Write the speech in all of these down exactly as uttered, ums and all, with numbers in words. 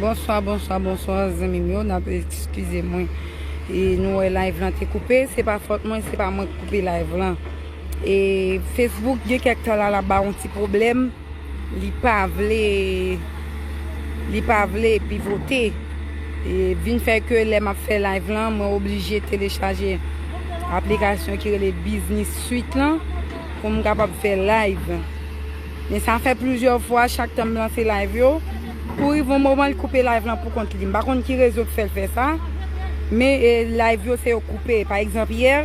Bonswa, bonswa, bonswa, zanmi m yo. N ap eskize mwen. E nou wè live lan te koupe. Se pa fòt mwen, se pa mwen k koupe live lan. E Facebook gen kèk tan la, l ap ba yon ti pwoblèm. Li pa vle, li pa vle pivote. E vin fè ke lè m ap fè live lan, mwen oblije telechaje aplikasyon ki rele Business Suite lan pou m kapab fè live. Men sa fè plizyè fwa, chak tan m lanse live yo, pou rive yon moman, l koupe live lan pou kont li. M pa konn ki rezon k fè l fè sa, men, e, live yo, se yo koupe. Pa egzanp, yè,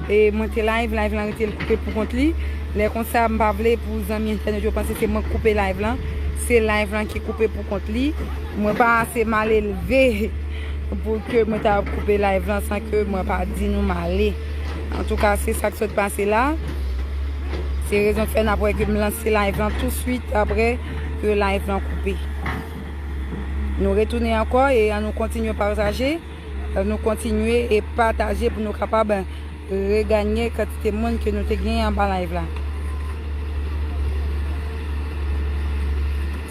e, mwen te live, live lan rete l koupe pou kont li. Lè konsa, m pa vle pou zanmi entènèt yo panse se mwen k koupe live lan. Se live lan ki koupe pou kont li. Mwen pa ase malelve pou ke mwen ta koupe live lan san ke mwen pa di nou m ale. Antouka, se sa k sot pase la. Se rezon k fè n ap wè ke m lanse live lan touswit apre ke live lan koupe. Nou retounen ankò e ann nou kontinye pataje. Ann nou kontinye e pataje pou nou kapab reganye kantite moun ke nou te genyen anba live la.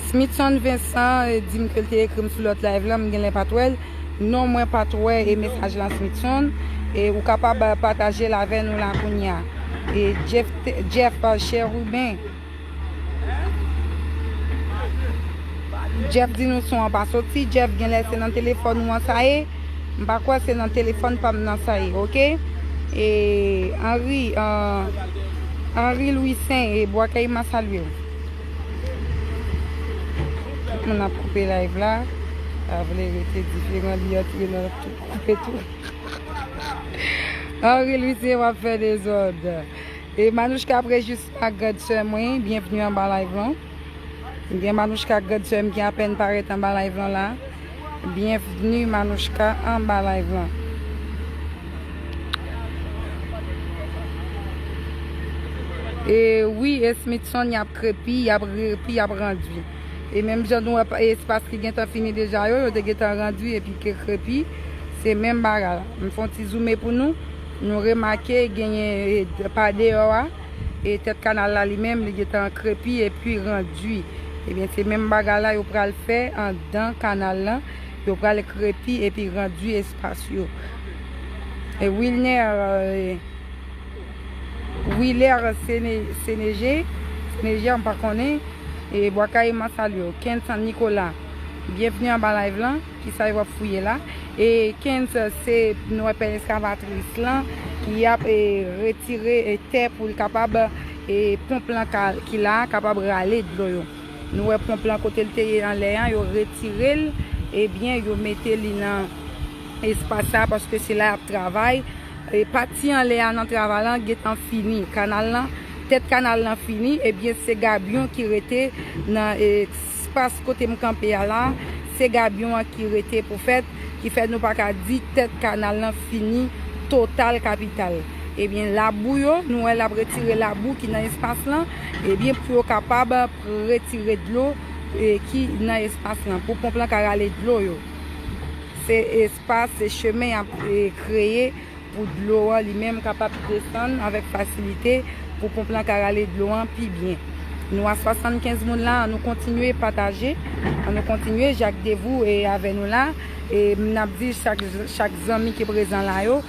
Smithson Vincent, eh, di m ke l te ekri m sou lòt live la, m genlè pa t wè l. Non, mwen pa t wè, e, mesaj la, Smithson. E ou kapab, eh, pataje l avè nou la kounye a. E Jeff, Jeff, eh, Cherubin. Jeff di nou son an pa soti. Jeff, genlè se nan telefòn ou an sa ye. M pa kwè se nan telefòn pa m nan sa ye, oke? E Henry, eh, Henry Louissaint, e Bwa Kay, m a salye w. Tout moun ap koupe live la. Pa vle rete diferan, li antre nan tout, koupe tou. Henry Louissaint, w ap fè dezòd. E Manouchka Prejis ak grande sè mwen, byenvni anba live lan. Gen Manouchka ak grande sè m ki apèn parèt anba live lan la. Byenvni Manouchka anba live lan. E wi, e Smithson, y ap krepi, y ap krepi, y ap randui. E menm jan nou wè pa, espas ki gentan fini deja yo, yo te gentan randui epi ke krepi. Se menm bagay la. M fè yon ti zoume pou nou. Nou remake genyen, e, pa deyò a. E tèt kanal la li menm, li gentan krepi epi randui. Ebyen, se menm bagay la yo pral fè andan kanal lan. Yo pral krepi epi randui espas yo. E Wilner, e, Willer Sene-, Seneje, Seneje, m pa konnen. E Bwa Kay, m a salye w. Kenson Nicolas, byenvni anba live lan. Kisa yo ap fouye la? E Kenson, se nou wè pè eskavatris lan ki ap, e, retire, e, tè pou l kapab, e, ponp lan ka, ki la a kapab rale dlo yo. Nou wè ponp lan kote l te ye anlè an, yo retire l, ebyen, yo mete li nan espas sa paske se la y ap travay. E pati anlè a nan travay lan gentan fini. Kanal lan, tèt kanal lan fini, ebyen, se gabyon ki rete nan, e, espas kote m kanpe a la. Se gabyon an ki rete pou fèt, ki fè nou pa ka di tèt kanal lan fini total kapital. Ebyen, labou yo, nou wè l ap retire labou ki nan espas lan, ebyen, pou yo kapab retire dlo, e, ki nan espas lan, pou ponp lan ka rale dlo yo. Se espas, se chemen y ap, e, kreye pou dlo an li menm kapab desann avèk fasilite, pou ponp lan ka rale dlo an pi byen. Nou a swasannkenz moun la, ann nou kontinye pataje, ann nou kontinye, Jak Devou e avè nou la. E n ap di chak, chak zanmi ki prezan la yo,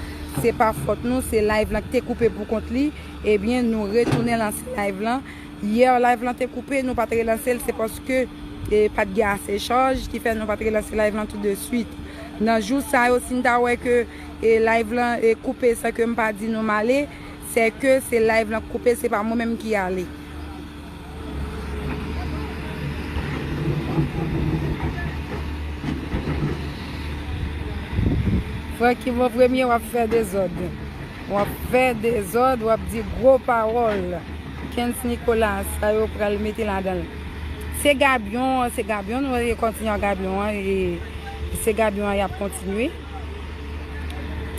se pa fòt nou, se live lan ki te koupe pou kont li. Ebyen, nou retounen lanse live lan. Yè, live lan te koupe, nou pa t relanse l, se paske, e, pa t gen ase chaj ki fè nou pa t relanse live lan tout de suite. Nan jou sa yo, si n ta wè ke, e, live lan, e, koupe san ke m pa di nou m ale, se ke se live lan k koupe, se pa mwen menm ki ale. Francky Bon Premye, w ap fè dezòd. W ap fè dezòd, w ap di gwo pawòl. Kens Nicolas, sa yo pral mete ladan l. Se gabyon, se gabyon, nou rekontinye gabyon an, e se gabyon an y ap kontinye.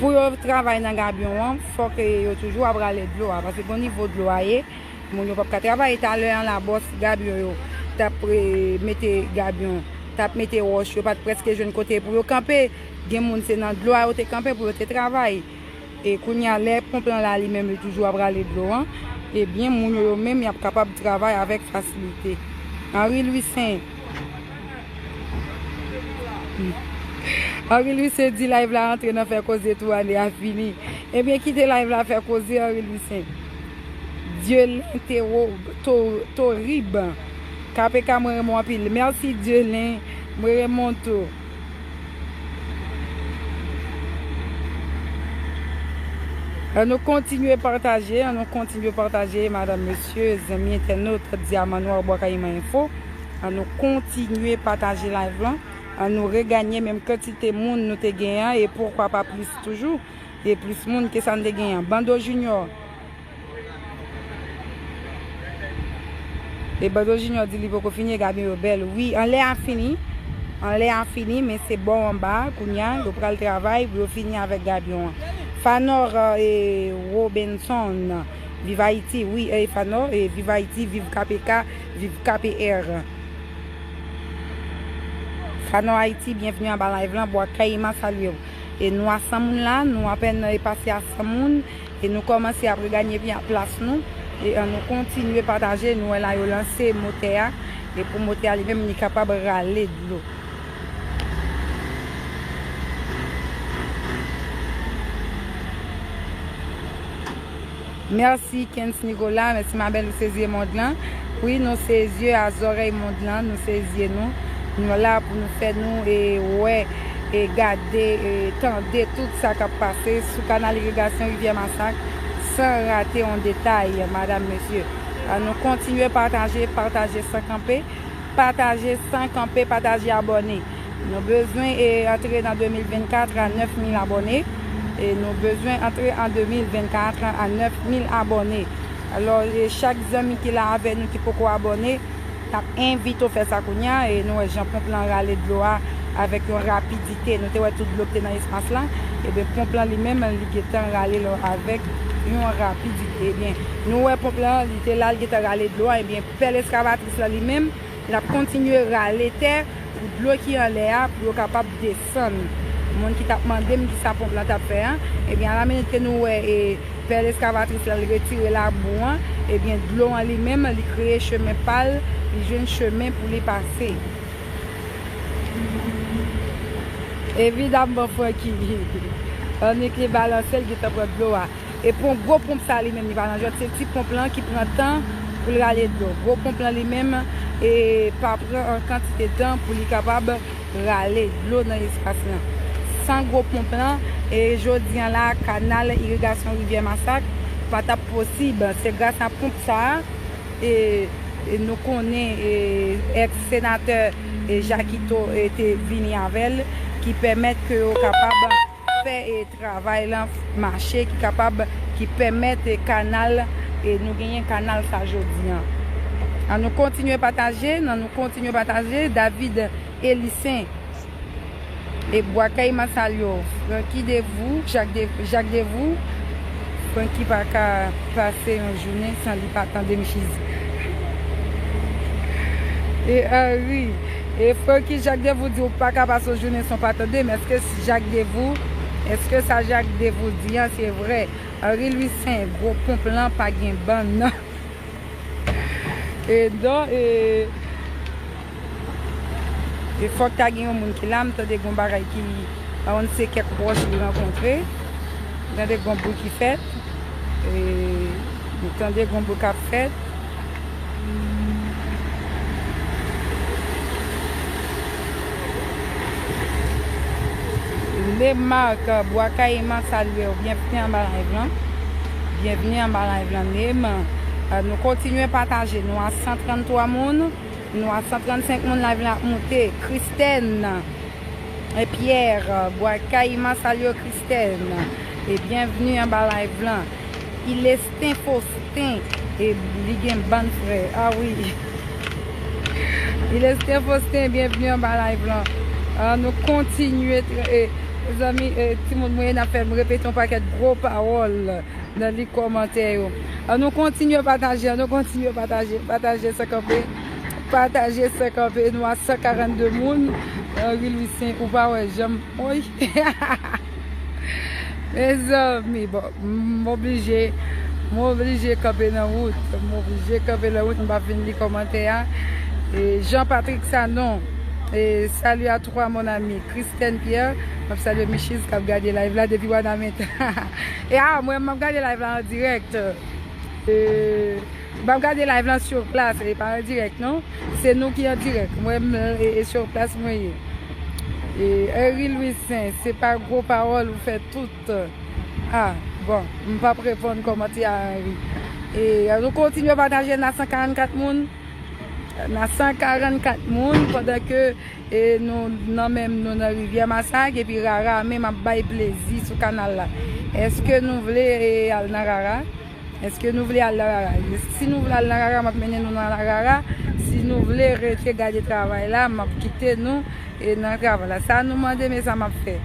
Pou yo travay nan gabyon an, fòk yo toujou ap rale dlo a, paske gon nivo dlo a ye, moun yo p ap ka travay. Talè an la, bòs gabyon yo t ap, e, mete gabyon, t ap mete wòch, yo pa t prèske jwenn kote pou yo kanpe. Gen moun se nan dlo a yo te kanpe pou yo te travay. E kounye a, lè ponp lan la li menm, li toujou ap rale dlo an, ebyen, moun yo, yo menm, y ap kapab travay avèk fasilite. Henri Louis Saint. Henri Louis di live la antre nan fè koze tou, ane a fini. Ebyen, kite live la fè koze, Henri Louis. Dyelen Tero, to, Torib. K P K, mwen renmen w anpil. Mèsi Dyelen, mwen renmen w tou. An nou kontinye pataje, an nou kontinye pataje, madanm, mesye, zanmi entènot, Dyaman Nwa, Bwa Kayiman Enfo. An nou kontinye pataje live lan. An nou reganye menm kantite moun nou te genyen an, e poukwa pa plis toujou, e plis moun ke sa n te genyen an. Bando Junior. E Bando Junior di li poko fini, e gabyon yo bèl. Wi, anlè a fini. Anlè a fini, men se bò anba a, kounye a, yo pral travay pou yo fini avèk gabyon an. Fanor, e, Robinson, viv Ayiti, wi, e, Fanor, e, viv Ayiti, viv K P K, viv K P R. Fanor Ayiti, byenvni anba live lan, Bwa Kayiman salye w. E nou a san moun la, nou apèn, e, pase a san moun, e nou kòmanse ap reganye pya-, plas nou, e an nou kontinye pataje, nou wè la yo lanse motè a, e pou motè a li menm li kapab rale dlo. Mèsi Kens Nicolas, mèsi ma belle, ou se zye mond lan. Wi, nou se zye a zòrèy mond lan, nou se zye nou. Nou la pou nou fè nou, e, wè, e, gade, e, tande tout sa k ap pase sou kanal irigasyon Rivyè Masak, san rate yon detay, madanm, mesye. An nou kontinye pataje, pataje san kanpe. Pataje san kanpe, pataje, abòne. Nou bezwen, e, antre nan de mil vennkat a nèf mil abòne. E nou bezwen antre an de mil vennkat a nèf mil abòne. Alò, e, chak zanmi ki la avè nou ki poko abòne, n ap envite w fè sa kounye a. E nou wè jan ponp lan rale dlo a avèk yon rapidite. Nou te wè tout dlo ki te nan espas la. Ebyen, ponp lan li menm, li gentan rale l avèk yon rapidite. Ebyen, nou wè ponp lan, li te la, li gentan rale dlo a. Ebyen, pèl eskavatris lan li menm, l ap kontinye rale tè pou dlo ki anlè a, pou yo kapab desann. Moun ki t ap mande m kisa ponp lan t ap fè a, ebyen, alaminit ke nou wè, e, pèl eskavatris lan, li retire labou an, ebyen, dlo an li menm, li kreye chemen pa l, li jwenn chemen pou li pase. Evidamman, Francky, annik li balanse, l gentan pran dlo a. E pon gwo ponp sa li menm, li pa nan jwèt, se ti ponp lan ki pran tan pou l rale dlo. Gwo ponp lan li menm, e pa pran an kantite tan pou li kapab rale dlo nan espas lan. San gwo ponp lan, e jodi an la, kanal irigasyon Rivyè Masak pa t ap posib. Se gras a ponp sa a, e, e nou konnen, e, èks senatè, e, Jakito, e, te vini avè l, ki pèmèt ke yo kapab fè, e, travay lan mache, ki kapab, ki pèmèt, e, kanal, e, nou genyen kanal sa jodi an. An nou kontinye pataje, nan nou kontinye pataje, David Elisen, e, Bwa Kayiman salye w, Francky Devou, Jak De-, Jak Devou, Francky pa ka pase yon jounen san li pa tande m chizi. E Henry, e Francky, Jak Devou di ou pa ka pase yon jounen san w pa tande m. Èske Jak Devou, èske sa Jak Devou di an se vre? Henry Louissaint, gwo ponp lan pa gen bann nan. E non, e, e fòk ta gen yon moun ki la, m tande gon bagay ki, pa konn se kèk wòch li rankontre. M tande gon bri ki fèt. E, m tande gon bri k ap fèt. Nemark, Bwa Kayiman salye w. Byenvni anba live lan. Byenvni anba live lan, Nem. Euh, nou kontinye pataje. Nou a san tranntwa moun. Nou a san trannsenk moun, live lan ap moute. Kristèn, e Pierre, Bwa Kayiman salye w, Kristèn. E byenvni anba live lan. Ilesten Faustin, e li gen bann frè. Ah wi. Ilesten Faustin, byenvni anba live lan. Ah, nou kontinye tra-, e, mezanmi, e, timoun mwen, n ap fè m repete yon pakèt gwo pawòl nan li kòmantè yo. An nou kontinye pataje, an nou kontinye pataje, pataje san kanpe, pataje san kanpe, nou a san karannde moun, Henry Louissaint, ou pa wè janm, woy. Mezanmi, bon, m oblije, m oblije kanpe nan wout, m oblije kanpe nan wout, m pa fin li kòmantè a. E Jean Patrick Sanon, E, salut à toi, mon ami Christiane Pierre. M ap salye Michiz k ap gade live la depi Wanament. E a, mwen, m ap gade live la an dirèk. E, m ap gade live la sur place, e pa an dirèk, non. Se nou ki an dirèk. Mwen, m, e, e sur place, mwen ye. E, Henry Louis Saint, se pa gwo pawòl, ou fè tout. Ah, bon, m p ap reponn kòmantè a Henry. E, nou kontinye pataje nan san karannkat moun. Nan san karannkat moun, pandan ke, e, nou, nan menm nou nan Rivyè Masak, epi Rara menm ap bay plezi sou kanal la. Èske nou vle, e, al nan Rara? Èske nou vle al nan Rara? Si nou vle al nan Rara, m ap mennen nou nan Rara. Si nou vle rete gade travay la, m ap kite nou, e, nan travay la. Sa nou mande, men sa m ap fè.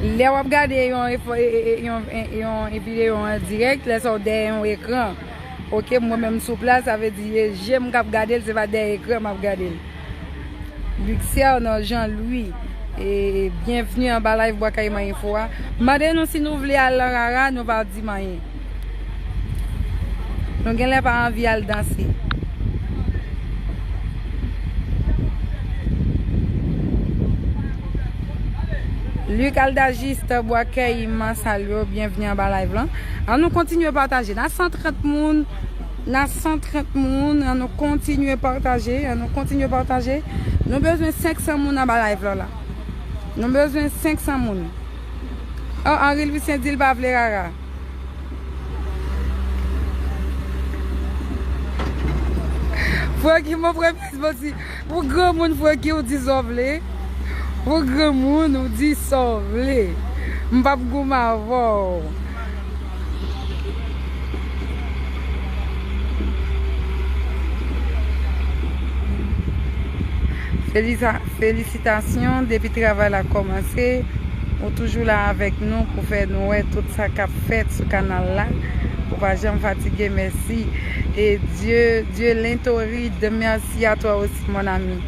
Lè w ap gade yon efo-, e, e, e, yon, e, yon videyo an dirèk, lè sa w dèyè yon ekran. Ok, mwen menm sou plas, sa vle di e je m k ap gade l, se pa dèyè ekran m ap gade l. Luxerne Jean Louis, e, byenvni anba live Bwa Kay Manyen Fou a. Mande nou si nou vle al nan Rara, nou pa di manyen. Nou genlè pa anvi al danse. Luc Aldagiste, Bwakèy, Mansalyo, byenvni anba live lan. An nou kontinye pataje. Nan san trant moun, nan san trant moun, an nou kontinye pataje, an nou kontinye pataje. Nou bezwen senk san moun anba live lan la. Nou bezwen senk san moun. Oh, Henry Louis Saint di l pa vle Rara. Francky, mon premye, bon, si, pou granmoun, Francky, ou di sa w vle. Pou granmoun, ou di sa w vle. M p ap goumen avè w. Felisa-, felisitasyon, depi travay la kòmanse, ou toujou la avèk nou pou fè nou wè tout sa k ap fèt sou kanal la. Ou pa janm fatige, mèsi. E Dieu, Dieu Lentorid, merci à toi aussi, mon ami.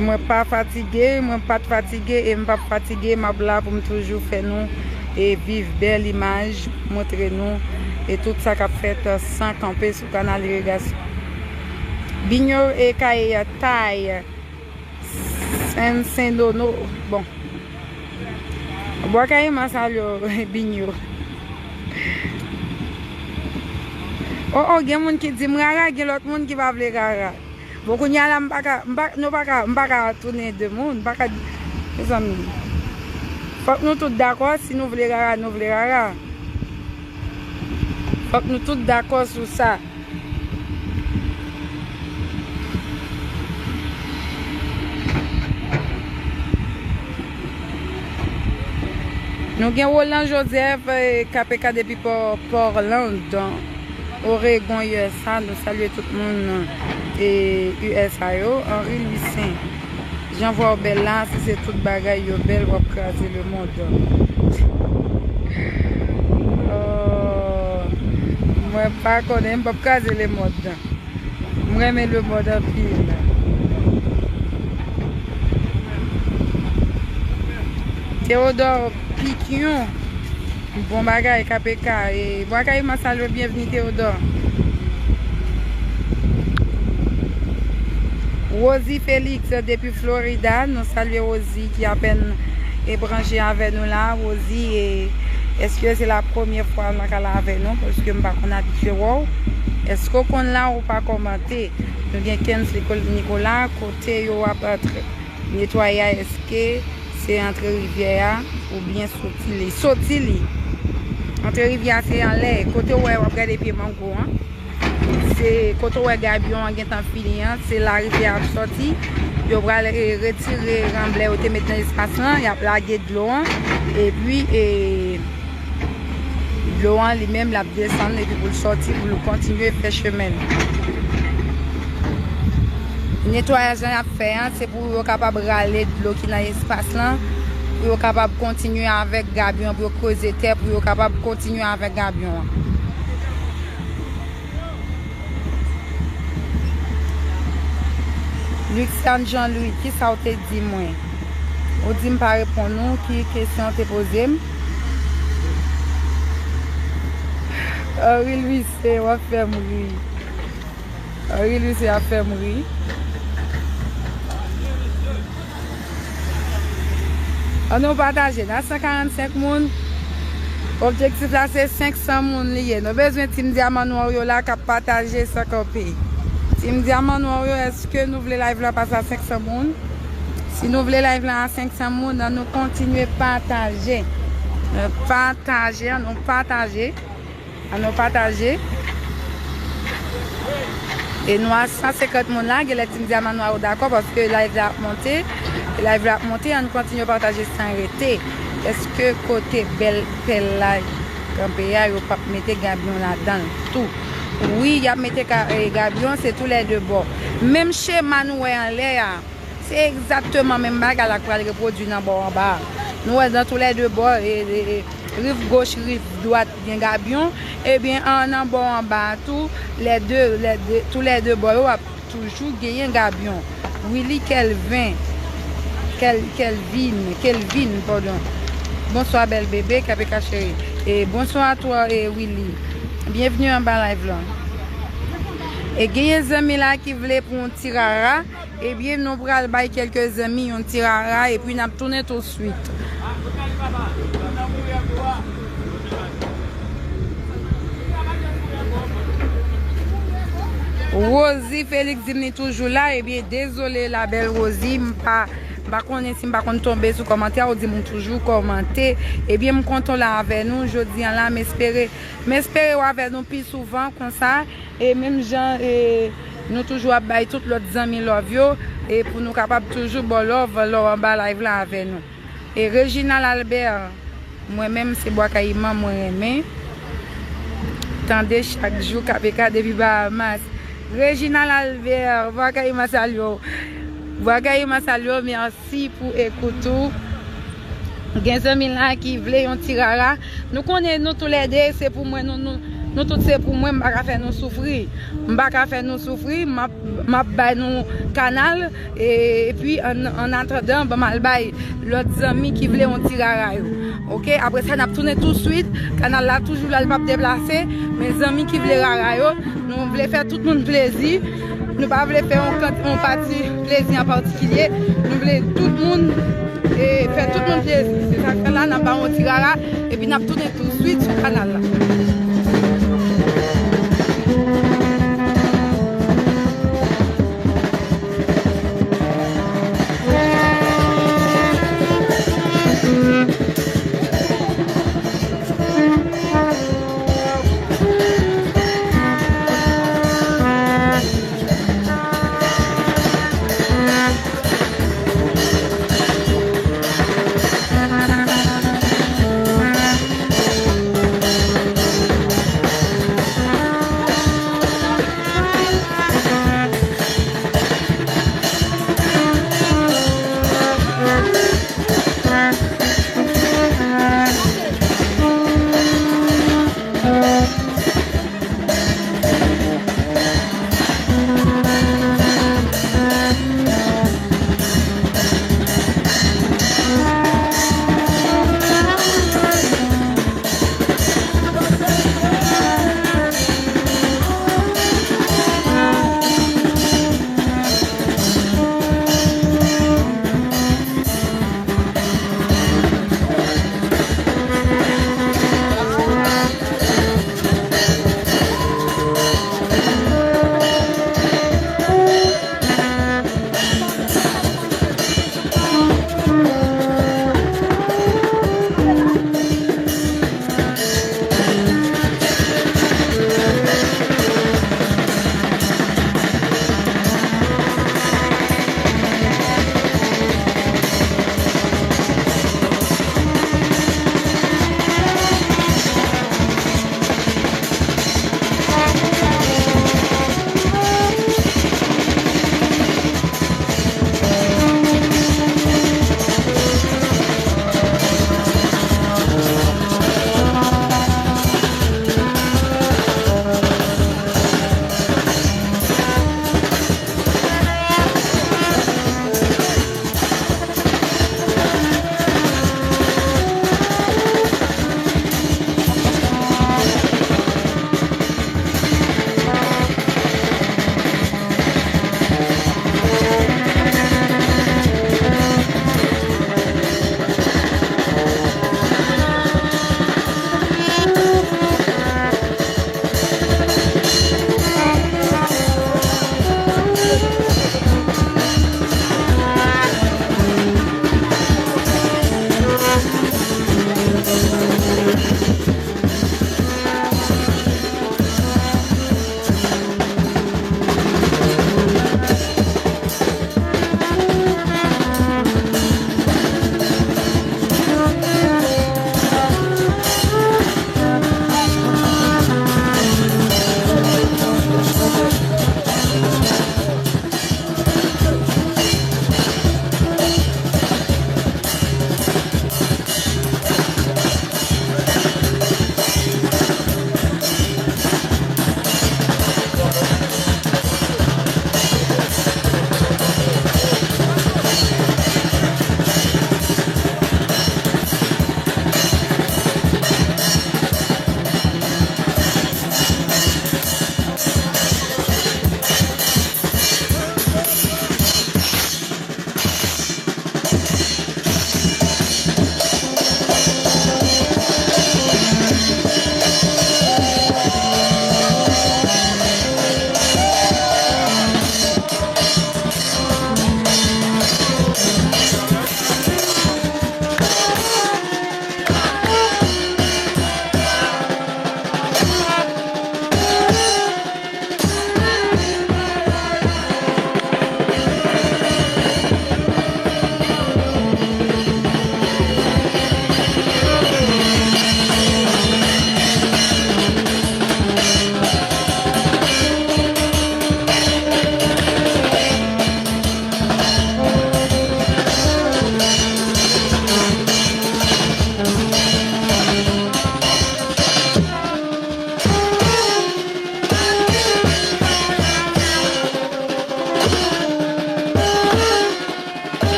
Mwen pa fatige, mwen pa t fatige e m p ap fatige, m ap la pou m toujou fè nou e viv bèl imaj, montre nou e tout sa k ap fèt san kanpe sou kanal Irigasyon. Binyo e kay tay, Sen, Sen Dono, bon. Bwakay Mansalyo, Binyo. Oh, oh, gen moun ki di m Rara, gen lòt moun ki pa vle Rara. Bon, kounye a la, m pa ka, m pa, nou pa ka, m pa ka tounen de moun, m pa ka, mezanmi. Fòk nou tout dakò, si nou vle Rara, nou vle Rara. Fòk nou tout dakò sou sa. Nou gen Roland Joseph, eh, K P K depi Pò-, Portland, Oregon, U S A. Nou salye tout moun, eh, U S A yo. Henri Louis Saint. Jan vwa w bèl la, si se tout bagay yo bèl, w ap kraze lemonn. Oh, mwen pa konnen, m p ap kraze lemonn. M renmen lemonn anpil. Theodore Piquion. Bon bagay, K P K. E, Bwakay Mansalyo, byenvni, Theodore. Rosie Félix, depi Florida. Nou salye Rosie, ki apèn e branche avè nou la. Rosie, e, èske se la premyè fwa w nan kanal la avè nou? Paske m pa konn abitye wè w. Èske w konn la ou pa kòmante? Nou gen Kensley Col-, Nicolas, kote yo ap antre. Netwaye a, èske se antre rivyè a oubyen soti li? Soti li. Antre rivyè a se anlè. Kote w wè w ap gade pye mango an. Se kote w wè gabyon an gentan fini an. Se la rivyè a ap soti. Yo pral, eh, retire ranblè yo te met nan espas lan. Y ap lage dlo an. Epi, eh, dlo an li menm, l ap desann epi pou l sòti, pou l kontinye fè chemen l. Netwayaj lan y ap fè an, se pou yo kapab rale dlo ki nan espas lan, pou yo kapab kontinye avèk gabyon, pou yo kreze tè, pou yo kapab kontinye avèk gabyon an. Luxane Jean Louis, kisa w te di mwen? Ou di m pa reponn ou, ki kesyon w te poze m? Henri Louis, w ap fè m ri. Henri Louis ap fè m ri. Ann nou pataje, n a san karannsenk moun. Objektif la se senk san moun li ye. Nou bezwen Team Dyaman Nwa yo la k ap pataje san kanpe. Team Dyaman Nwa yo, èske nou vle live la pase a senk san moun? Si nou vle live la a senk san moun, ann nou kontinye pataje. Pataje, ann nou pataje. Ann nou pataje. E nou a san senkant moun la, genlè Team Dyaman Nwa yo dakò paske live la ap monte. Live la ap monte, ann kontinye pataje san rete. Èske kote bèl pèl la kanpe a, yo p ap mete gabyon ladan l tou? Wi, y ap mete ka- e, gabyon, se tou lè de bò. Menm chema nou wè anlè a, se egzakteman menm bagay la k pral repwodui nan bò anba a. Nou wè nan tou lè de bò, e, e, e, riv goch, riv dwat, gen gabyon. Ebyen, an, nan bò anba a tou, lè de, lè de, tou lè de bò yo ap toujou genyen gabyon. Willy Kelvin, Kel, Kelvin, Kelvin, padon. Bonswa, bèl bebe, K P K cheri. E bonswa a twa, e, Willy. Byenvni anba live la. E genyen zanmi la ki vle pou yon ti rara. Ebyen, nou pral bay kèlke zanmi yon ti rara epi n ap tounen tousuit. Rosie Félix di m li toujou la. Ebyen, dezole, la belle Rosie, m pa, m pa konnen si m pa konn tonbe sou kòmantè ou di m ou toujou kòmante. Ebyen, m kontan w la avè nou jodi a la, m espere, m espere w avè nou pi souvan konsa. E menm jan, e, nou toujou ap bay tout lòt zanmi love yo, e pou nou kapab toujou ba w love, lè w anba live la avè nou. E Reginald Albert, mwen menm se Bwa Kayiman mwen renmen. Tande chak jou K P K depi Bahamas. Reginald Albert, Bwa Kayiman salye w. Bwa Kayiman salye w, mèsi. Mèsi pou ekout ou. Gen zanmi la ki vle yon ti rara. Nou konnen nou toulède, se pou mwen, nou, nou, nou tout se pou mwen, m pa ka fè nou soufri. M pa ka fè nou soufri, m ap, m ap bay nou kanal, e, epi an, an atandan, ban m al bay lòt zanmi ki vle yon ti rara yo. Oke, apre sa, n ap tounen tousuit. Kanal la toujou la, l p ap deplase. Men zanmi ki vle rara yo, nou vle fè tout moun plezi. Nou pa vle fè yon kant-, yon pati plezi an patikilye. Nou vle tout moun, e, fè tout moun plezi. Se sa k fè la, n ap ba yon ti rara, epi n ap tounen tousuit sou kanal la.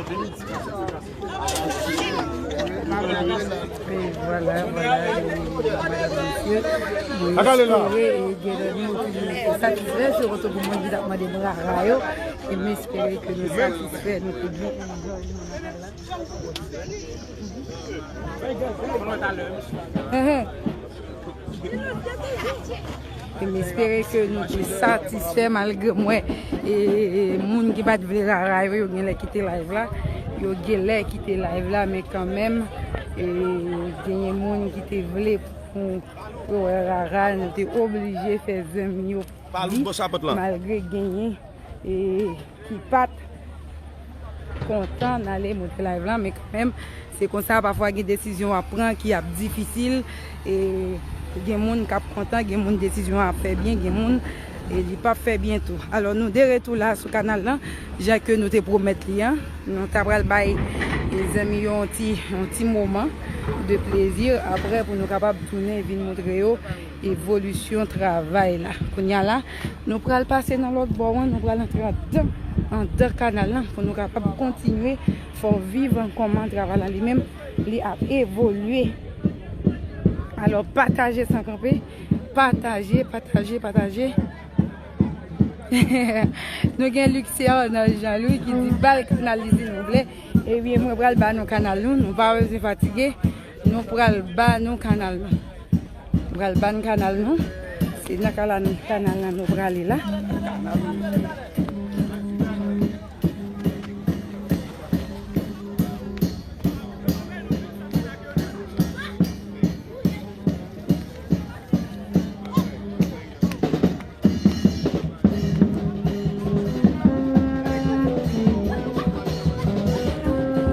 E vwala, vwala, e, madam, mesye, mwen espere, e, gen lè nou toujou satisfè, sitou pou moun ki t ap mande m rara yo, e m espere ke nou satisfè, nou te byen enjoy moman la. E m espere ke nou te satisfè malgre m wè, e, e, moun ki pa t vle rara yo, yo gen lè kite live la. Yo gen lè kite live la, men kanmenm, e, genyen moun ki te vle pou yo wè rara, nou te oblije fè zanmi yo di, malgre genyen, e, ki pa t kontan n ale monte live la, men kanmenm, se konsa, pafwa gen desizyon w ap pran ki ap difisil, e gen moun k ap kontan, gen moun desizyon an ap fè byen, gen moun, e li p ap fè byen tou. Alò, nou de retou la sou kanal lan, jan ke nou te pwomèt li an. Nou ta pral bay, e, zanmi yo yon ti, yon ti moman de plezi, apre pou nou kapab tounen vin montre yo evolisyon travay la. Kounye a la, nou pral pase nan lòt bò an, nou pral antre andan, andan kanal lan pou nou kapab kontinye fè w viv kòman travay la li menm, li ap evolye. Alò, pataje san kanpe, pataje, pataje, pataje. Nou gen Luxia nan Jean Louis ki di ba l kanal li silvouplè. Ebyen, mwen pral ba nou kanal nou, nou pa bezwen fatige. Nou pral ba nou kanal nou. Nou pral ba n kanal nou. Se nan kanal, kanal lan nou prale la.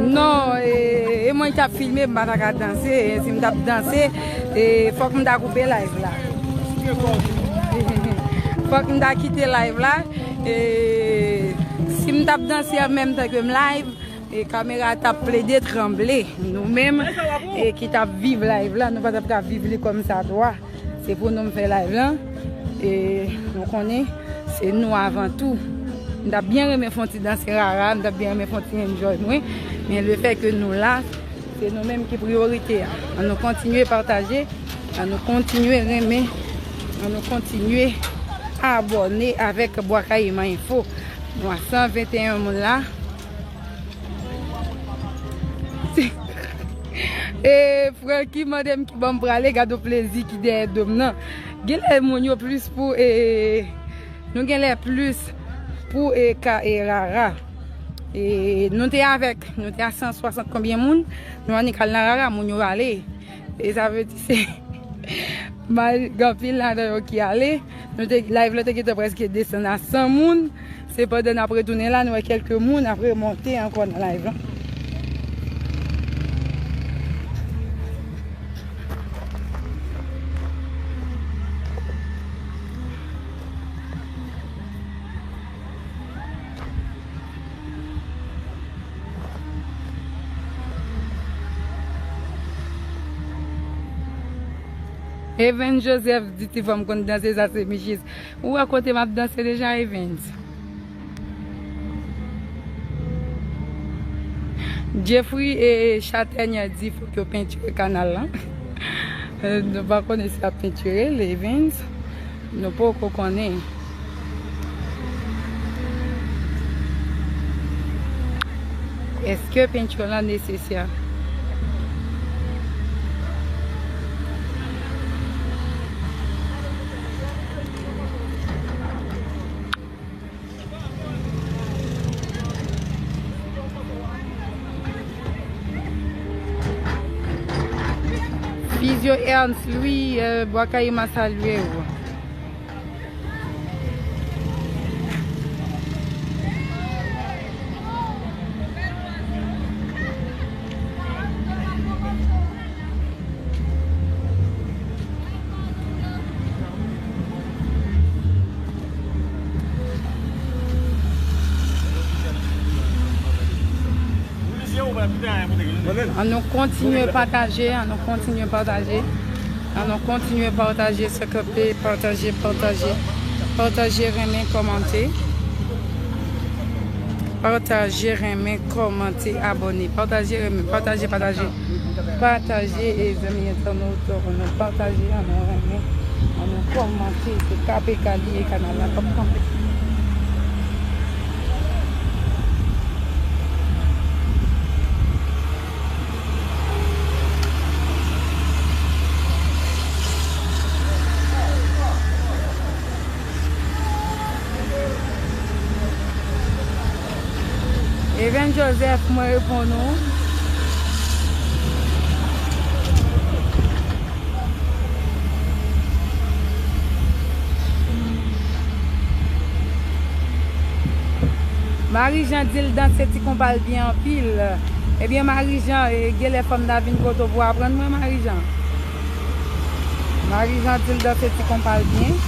Non, e, e mwen ki t ap filme, m pa ta ka danse. E si m t ap danse, e, fòk m ta koupe live la. Fòk m ta kite live la. E si m t ap danse an menm tan ke m live, e kamera t ap plede tranble. Nou menm, e ki t ap viv live la, nou pa t ap ka viv li kòm sa dwa. Se pou nou m fè live lan. E nou konnen se nou avan tou. M t ap byen renmen fè yon ti danse rara, m t ap byen renmen fè yon ti enjoy mwen. Men le fè ke nou la, se nou menm ki priyorite a. An nou kontinye pataje, an nou kontinye renmen, an nou kontinye abòne avèk Bwa Kayiman Enfo. Nou a san venteyen moun la. E Francky mande m ki bò m prale, gade plezi ki dèyè do m nan. Genlè moun yo plis pou, e, nou genlè plis pou, e, ka, e, rara. E, nou te avèk, nou te a san swasant konbyen moun, nou annik al nan rara, moun yo ale. E sa vle di se mal, gen anpil ladan yo ki ale. Nou te, live la te gentan prèske desann a san moun. Se pandan n ap retounen la, nou wè kèlke moun ap remonte ankò nan live la. Evens Joseph di ti fanm konn danse, sa se Michis. Ou wè kote m ap danse deja, Evens? Jeffrey e Chatènya di fòk yo pentire kanal lan. Nou pa konnen si y ap pentire l, Evens. Nou poko konnen. Èske penti lan nesesè? Fizyo Ernst Louis, euh, Bwa Kayiman salye w. An nou kontinye pataje, an nou kontinye pataje, an nou kontinye pataje, S K P, pataje, pataje, pataje, renmen, kòmante. Pataje, renmen, kòmante, abòne. Pataje, renmen, pataje, pataje. Pataje, e zanmi entènot, ann nou pataje, ann nou renmen, ann nou kòmante. Se K P K li ye, kanal la p ap kanpe. Even Joseph, mwen reponn ou. Marie Jean di l danse ti konpa l byen anpil. Ebyen, Marie Jean, e, genlè fanm nan vin kote w pou aprann mwen, Marie Jean. Marie Jean di l danse ti konpa l byen.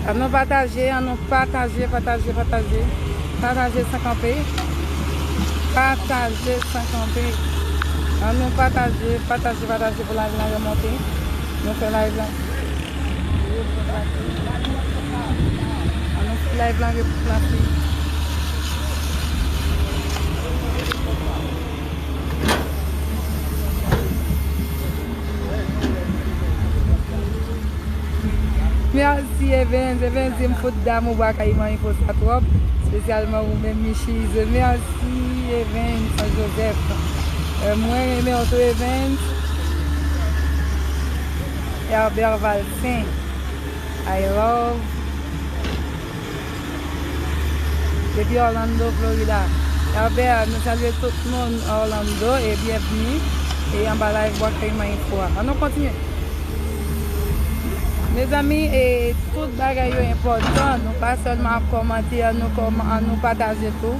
Ann nou pataje, ann nou pataje, pataje, pataje. Pataje san kanpe. Pataje san kanpe. Ann nou pataje, pataje, pataje pou live la remonte. Nou fè live la. Ann nou fè live la replase. Mèsi, Evens. Evens di m fout damou Bwa Kayiman Info sa twòp. Espesyalman ou menm, Michiz. Mèsi, Evens Joseph. Euh, mwen renmen w tou, Evens. Herbert Valcin. I love. Depi Orlando, Florida. Herbert, nou salye tout moun Orlando e byenvni e anba live Bwa Kayiman Info a. Ann nou kontinye. Mezanmi, e tout bagay yo enpòtan. Nou pa sèlman ap kòmante, ann nou kòm-, ann nou pataje tou.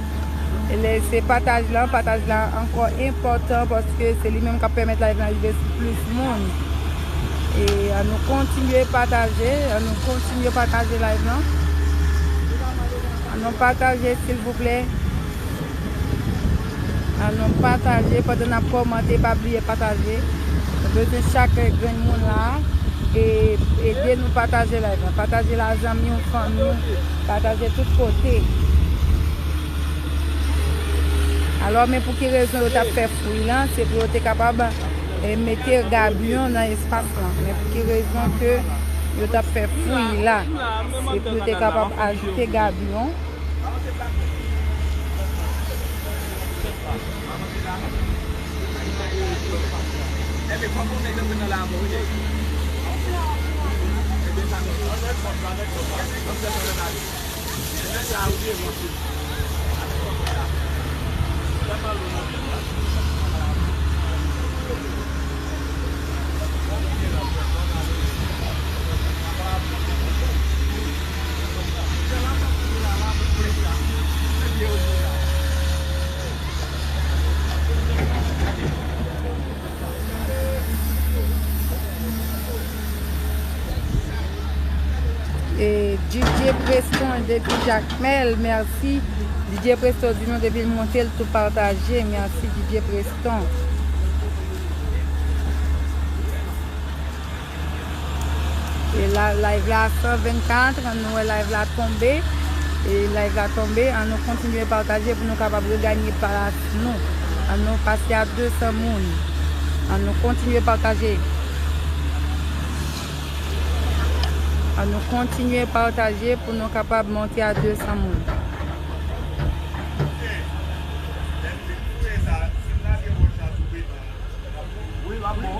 E lè se pataj la, pataj la ankò enpòtan paske se li menm k ap pèmèt live lan rive sou plis moun. E ann nou kontinye pataje, ann nou kontinye pataje live lan. Ann nou pataje, silvouplè. Ann nou pataje pandan n ap kòmante, pa bliye pataje. Nou bezwen chak grenn moun la e ede nou pataje live lan. Pataje l a zanmi w, fanmi w, pataje tout kote. Alò, men pou ki rezon yo t ap fè fouy lan? Se pou yo te kapab, eh, mete gabyon nan espas lan. Men pou ki rezon ke yo t ap fè fouy la? Se pou yo te kapab ajoute gabyon. E D J Preston depi Jakmèl, mèsi. D J Presto di nou depi l monte l tou pataje, mèsi D J Preston. E la, live la san vennkat, ann nou wè live la tonbe. E live la tonbe, ann nou kontinye pataje pou nou kapab reganye plas nou. Ann nou pase a de san moun. Ann nou kontinye pataje. Ann nou kontinye pataje pou nou kapab monte a de san moun. Wi, l ap bon.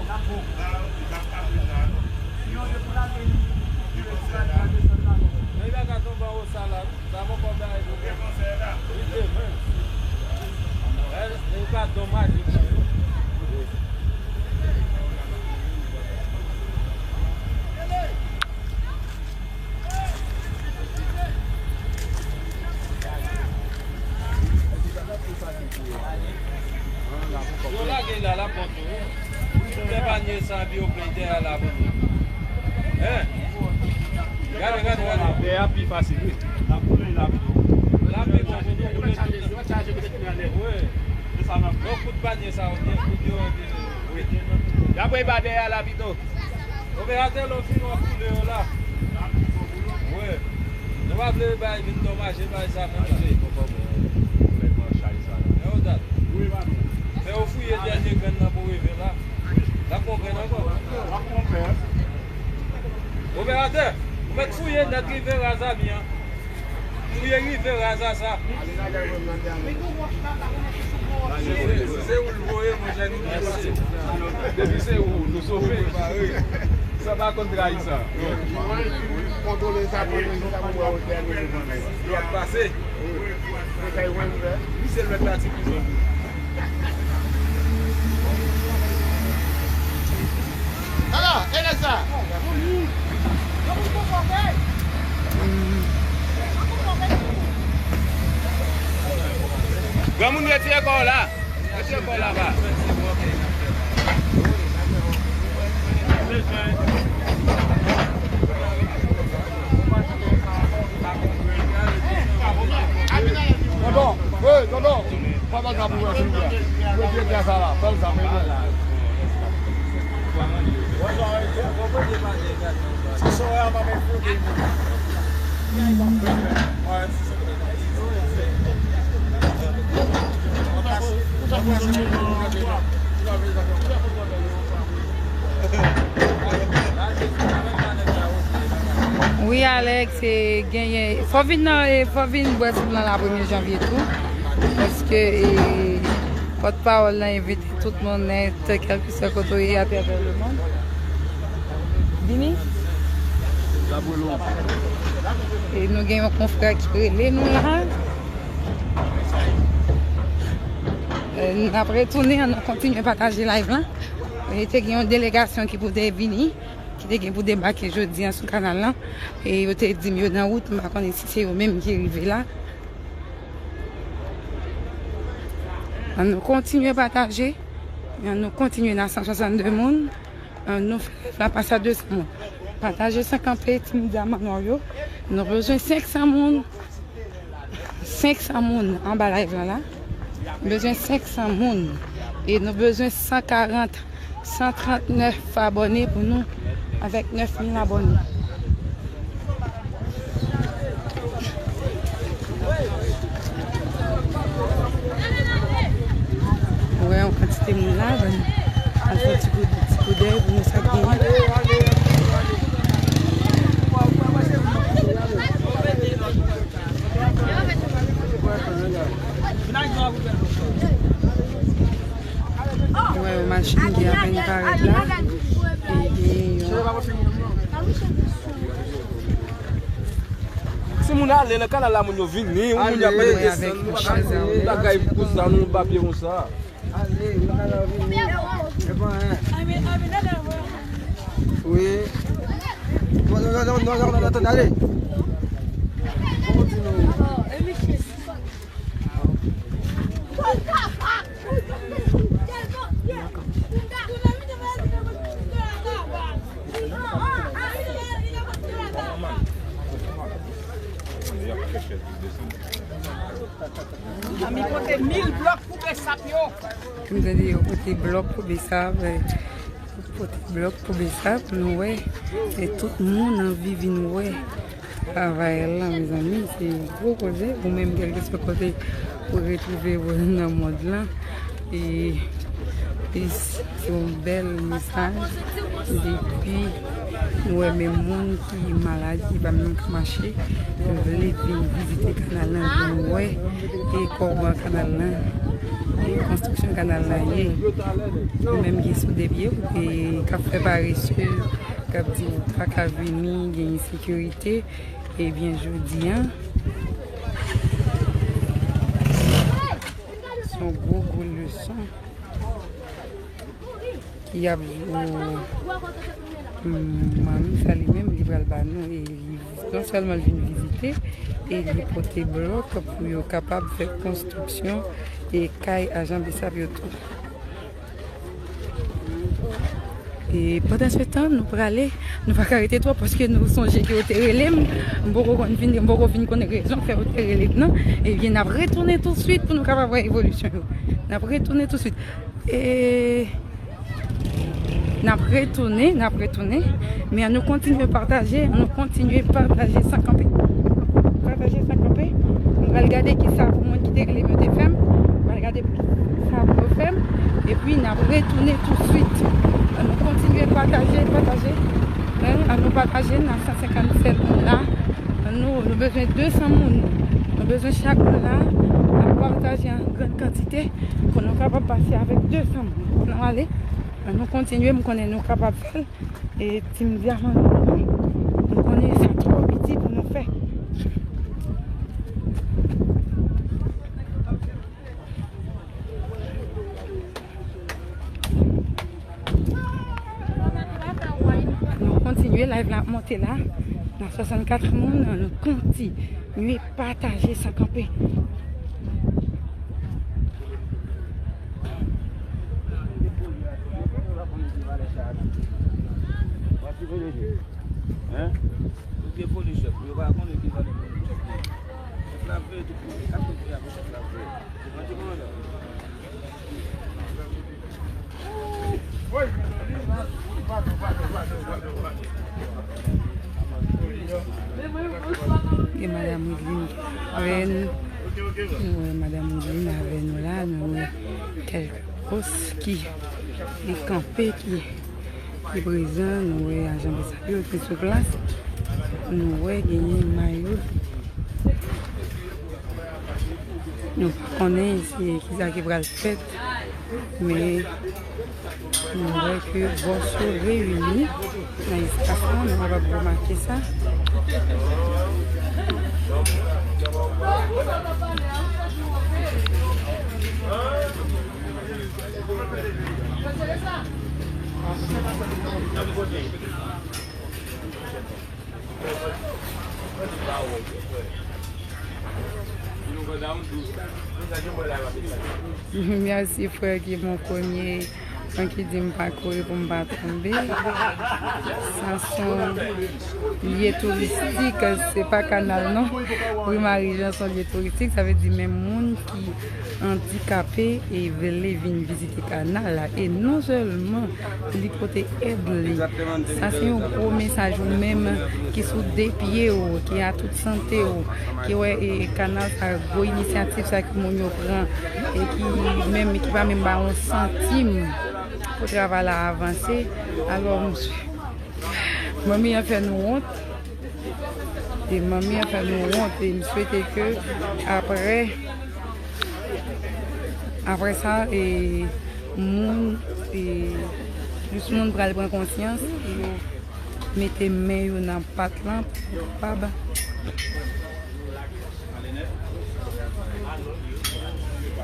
Li pa ka tonbe anwo sa la, non. Sa poko bay pou li. Li te ven. Li pa domaj li. Sa epi yo plen tè a la pou nou. Hein? Gade, gade, gade. Tè a pi fasil, wi. L ap boule, l ap boule. L ap pi bon pou nou boule tout. Wi. Bon, kout panye sa, oubyen kout yo, wi. Y ap wè ba dèyè a la pito. Operatè, lè w fini w ap boule yo la. Wi. Nou pa vle bay vin dòmaje bay sa menm la. Yo dat. Fè yo fouye dènye grenn nan pou rive la. L ap pran grenn ankò. Operatè, ou mèt fouye nèt rive raz a mi an. Fouye rive raz a sa. Se ou l voye, monchè, nou pase. Depi se ou, nou sove. Sa pa konn trayi sa. Kontwole sa pou nou, sa pou nou wè ou dènye. Dwat pase. Misye lwèt la ti pizon. Ala, e nèg sa. Granmoun, retire kò w la. Retire kò w la ba. Tonton, wi, tonton. Pa ba sa pou wè, silvouplè. Retire tè sa la. Fè l sa, men. Wi, Alex, e, genyen, fò vin nan, e, fò vin bwè sou plan la premye janvye tou, paske, e, pòtpawòl la envite tout moun nèt, kèlkeswa kote w ye atravè lemonn. Vini. E nou gen yon konfrè ki rele nou la. E, n ap retounen, ann nou kontinye pataje live lan. E te gen yon delegasyon ki pou te vini, ki te gen pou debake jodi a sou kanal lan. E yo te di m yo nan wout, m pa konnen si se yo menm ki rive la. Ann nou kontinye pataje. Ann nou kontinye nan san swasannde moun. Ann nou fè live la pase a de san moun. Pataje san kanpe, Team Diamant Noir yo. Nou bezwen senk san moun. Senk san moun anba live lan la. Nou bezwen senk san moun. E nou bezwen san karant, san trannèf abòne pou nou avèk nèf mil abòne. Ou wè yon kantite moun la, ban al fè ti kou, ti kou dèy pou nou sa k genyen. Ou wè yon machin ki apèn parèt la. E gen yon Si moun ale nan kanal la, moun yo vini, yon moun y ap mande desann, nou pa ka, nou pa ka kouza nou papye konsa. Wi. Non, non, non, ale. Zanmi pote mil blòk pou Besap yo. M tande yo pote blòk pou Besap, eh, pote blòk pou Besap, nou wè, e tout moun anvi vin wè. Travay la, mezanmi, se gwo koze. Ou menm, kèlkeswa kote ou retwouve w nan mond lan, e, e se yon bèl mesaj. Depi nou wè menm moun ki malad, ki pa menm ka mache, vle vin vizite kanal lan, vin wè, e kòman kanal lan, e konstriksyon kanal lan ye. Ou menm ki sou de pye, ou te, k ap fè parese, k ap di ou pa ka vini, gen ensekirite. Ebyen, jodi a, se yon gwo, gwo leson ki ap, mm, manmi sa li menm, li pral ba nou, e li, non sèlman l vin vizite, e li pote blòk pou yo kapab fè konstriksyon e kay ajan Besap yo tou. E pandan se tan, nou prale, nou pa ka rete twòp paske nou sonje ke yo te rele m. M poko konn fin, m poko fin konnen rezon k fè yo te rele m nan. Ebyen, n ap retounen toutswit pou nou kapab wè evolisyon yo. N ap retounen toutswit. E n ap retounen, n ap retounen. Men ann nou kontinye pataje, ann nou kontinye pataje san kanpe. Pataje san kanpe. M pral gade kisa pou moun ki te rele m yo te fè m. M pral gade sa pou yo fè m. Epi n ap retounen toutswit. Ann nou kontinye pataje, pataje. Ann nou pataje, n a san senkannsèt moun la. Ann nou, nou bezwen de san moun. Nou bezwen chak moun la ap pataje an grann kantite pou nou kapab pase avèk de san moun. Ann nou ale. Ann nou kontinye, m konnen nou kapab fè l. E ti m di avan nou, nou konnen sa twò piti pou nou fè. Nou kontinye, live la ap monte la. Nan swasannkat moun, nou kontinye pataje san kanpe. Hein? Ou te poli chèf, yo pa konnen ki valè poli chèf li ye. Chèf la vle tout moun, li ka tout moun avè chèf la vle. Ou pran ti komandan. Gen Madam Wideline avè n. Nou wè Madam Wideline avè nou la, nou wè kèlke bòs ki, ki kanpe, ki, ki prezan, nou wè ajan Bèsap yo ki sou plas, nou wè genyen mayo. Nou pa konnen se kisa ki pral fèt, men nou wè ke bòs yo reyini nan espas la, nou kapab remake sa. Mèsi frè ki bon premye, an ki di m pa kouri pou m pa tonbe. Sa se yon lye touristik, se pa kanal non. Ri Marijan se yon lye touristik, sa vle di menm moun ki andikape e vle vin vizite kanal la. E non sèlman li pote èd li, sa se yon gwo mesaj ou menm ki sou de pye w, ki a tout sante w, ki wè e kanal sa, gwo inisyativ sa ke moun yo pran e ki menm, ki pa menm ba yon santim pou travay la avanse. Alò, m Manmi an fè nou wont. E manmi an fè nou wont. E m swete ke apre, apre sa, e, moun, e, plis moun pral pran konsyans, e yo mete men yo nan pat lan pou yo kapab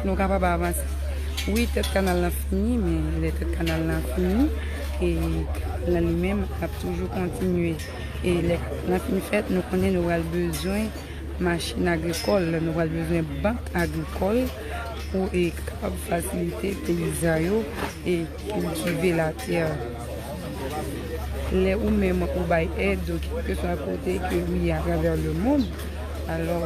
nou kapab avanse. Wi, tèt kanal lan fini, men lè tèt kanal lan fini, e kanal lan li menm ap toujou kontinye. E lè kanal lan fin fèt, nou konnen nou pral bezwen machin agrikòl, nou pral bezwen bank agrikòl pou, e, kapab fasilite peyizan yo, e, kiltive latè. Lè ou menm ou bay èd, kèlkeswa kote ke ou ye atravè lemonn, alò,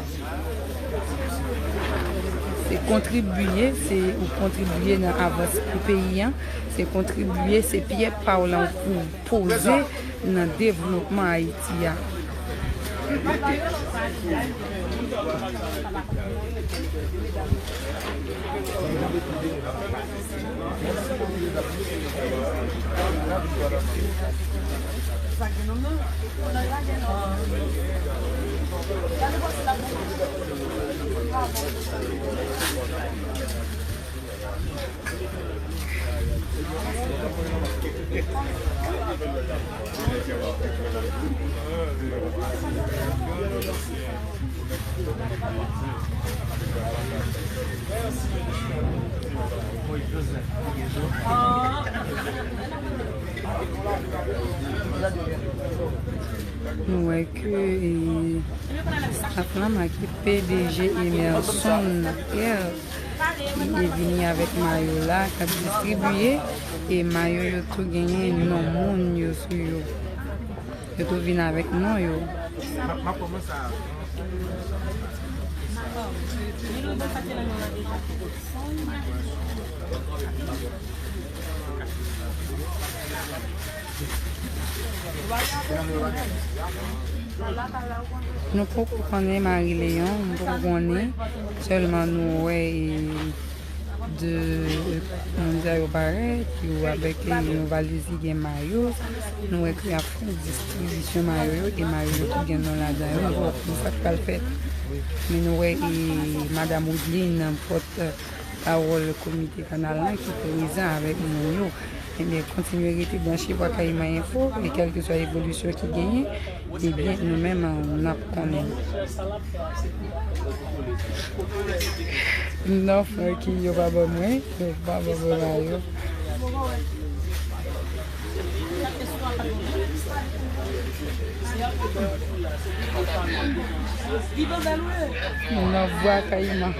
se kontribye, se ou kontribye nan avans pou peyi an, se kontribye, se pyè pa w lan pou poze nan devlopman Ayiti a. Nou wè ke, e, staff lan make P D G Emerson Pierre ki te vini avèk mayo la, k ap distribiye, e mayo yo tou genyen non moun yo sou yo. Yo tou vin avèk non yo. Nou poko konnen Marie Léon, nou poko konnen, sèlman nou wè, e, de moun sa yo parèt, yo avèk yon valiz ki gen mayo. Nou wè ke y ap fè distribisyon mayo yo, e mayo yo tou gen non ladan yo. Nou poko konn sa k pral fèt. Men nou wè, e, Madam Woodline, pòt pawòl komite kanal lan ki prezan avèk moun yo. Ebyen, kontinye rete branche Bwa Kayiman Enfo, e kèlkeswa evolisyon ki genyen, ebyen, nou menm, n ap konnen. Non, Francky, yo pa ban mwen, yo pa ban mwen mayo. Li ban bèl, wi. Nan Bwa Kayiman.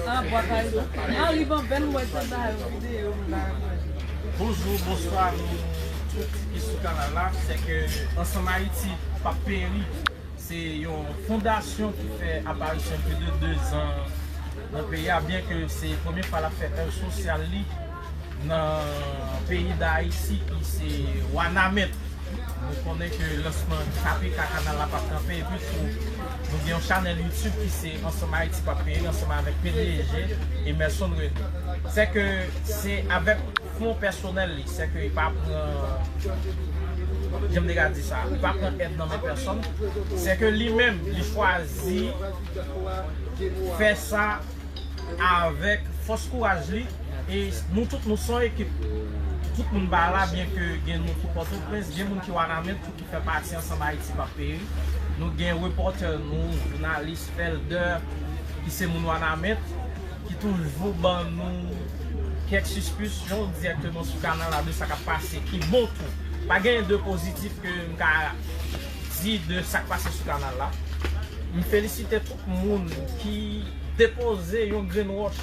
Ah, Bwa Kayiman. Ah, li ban bèl, mwen te ba yo videyo, m ba yo. Bonjou, bonswa, nou tout ki sou kanal la. Se ke Ansanm Ayiti p ap peri. Se yon fondasyon ki fè aparisyon plis de dezan nan peyi a, byen ke se premye fwa l ap fè èv sosyal li nan peyi Dayiti, ki se Wanament. Nou konnen ke lansman K P K kanal la p ap kanpe, epi tou, nou gen yon chanèl YouTube ki se Ansanm Ayiti p ap peri, ansanm avèk P D G Emerson René. Se ke se avèk fon pèsonèl li, se ke li pa pran, jan m te ka di sa, li pa pran èd nan men pèsonn, se ke li menm, li chwazi fè sa avèk fòs kouraj li, e nou tout, nou se yon ekip, tout moun pa la, byen ke gen nou ki Pòtoprens, gen moun ki Wanament, ki fè pati Ansanm Ayiti p ap peri. Nou gen repòtè nou, jounalis Felder, ki se moun Wanament, ki toujou ban nou kèk sispesyon dirèkteman sou kanal la de sa k ap pase, ki bon tou. Pa gen de pozitif ke m ka di de sa k pase sou kanal la. M felisite tout moun ki depoze yon grenn wòch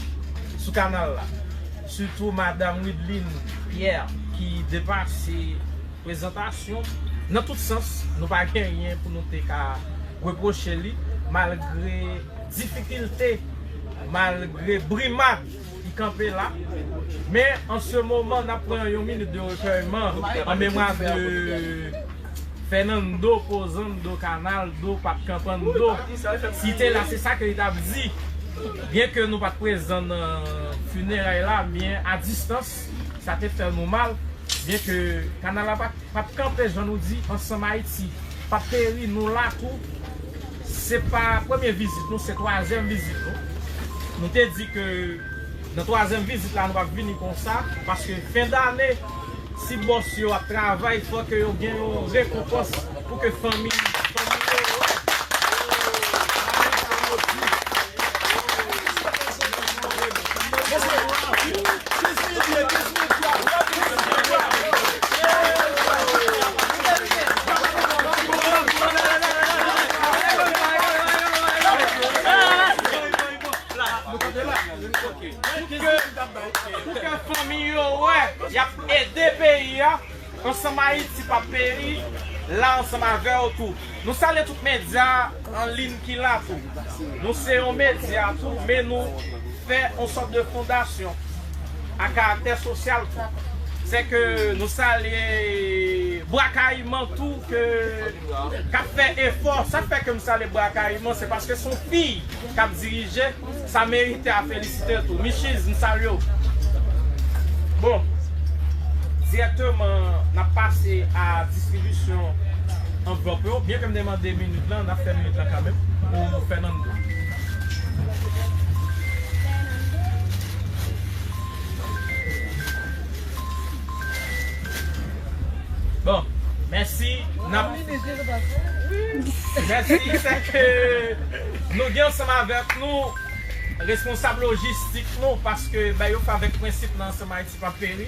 sou kanal la. Sitou Madam Wideline Pierre ki depase prezantasyon. Nan tout sans, nou pa gen anyen pou nou te ka repwoche li, malgre difikilte, malgre brimad, li kanpe la. Men, an se moman, n ap pran yon minit de rekèyman an memwa de Fernando Pozando Canaldo, Pap Kanpando. Si te la, se sa ke li t ap di. Byen ke nou pa t prezan nan finerèy la, men a distans, sa te fè nou mal. Byen ke kanal la pa t, pa t kanpe, jan nou di, Ansanm Ayiti p ap peri, nou la tou. Se pa premye vizit nou, se twazyèm vizit nou. Nou te di ke nan twazyèm vizit la, nou p ap vini konsa, paske fen dane, si bòs yo ap travay, fò ke yo gen yon rekonpans pou ke fanmi, fanmi yo. Pou ke, pou ke fanmi yo wè, y ap ede peyi a. Ansanm Ayiti p ap peri, la ansanm avè w tou. Nou salye tout medya an liy ki la tou. Nou se yon medya tou, men nou fè yon sòt de fondasyon a karaktè sosyal tou. Se ke nou salye Bwa Kayiman tou, ke k ap fè efò. Sa k fè ke m salye Bwa Kayiman, se paske se yon fi k ap dirije, sa merite a felisite tou. Michiz, m salye w. Bon, dirèkteman, n ap pase a distribisyon anvlòp yo. Byen ke m te mande minit lan, n ap fè minit lan kanmenm pou Fernando. Bon, mèsi. N ap, mèsi, se ke nou gen ansanm avèk nou responsab lojistik nou, paske, ben, yo fè avèk prensip nan Ansanm Ayiti p ap peri.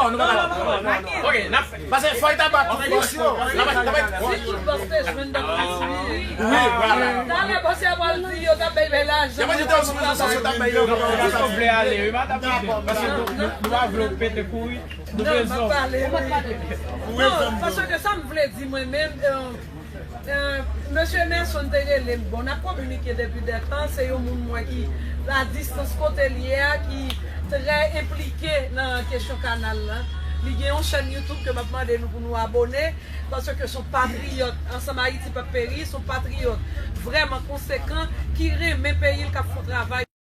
Non, nou pa ka. Ok, n ap. Paske fò y ta bat negosye. N ap, n ap. Si tout bòs te jwenn dat li. Wi, vwala. Talè bòs yo pral di yo t ap bay bèl lajan. Yo pa di yo t ap bay yo. Paske nou, nou pa vle w pete kouri. Nou bezwen w. Non, paske sa m vle di mwen menm, euh, Euh, Mesye Emerson te rele m. Bon, n ap kominike depi dètan. Se yon moun mwen ki, la distans kote l ye a, ki trè enplike nan kesyon kanal lan. Li gen yon chèn YouTube ke m ap mande nou pou nou abone, paske se yon patriyòt. Ansanm Ayiti p ap peri, se yon patriyòt vrèman konsekan, ki renmen peyi l, k ap fè yon travay.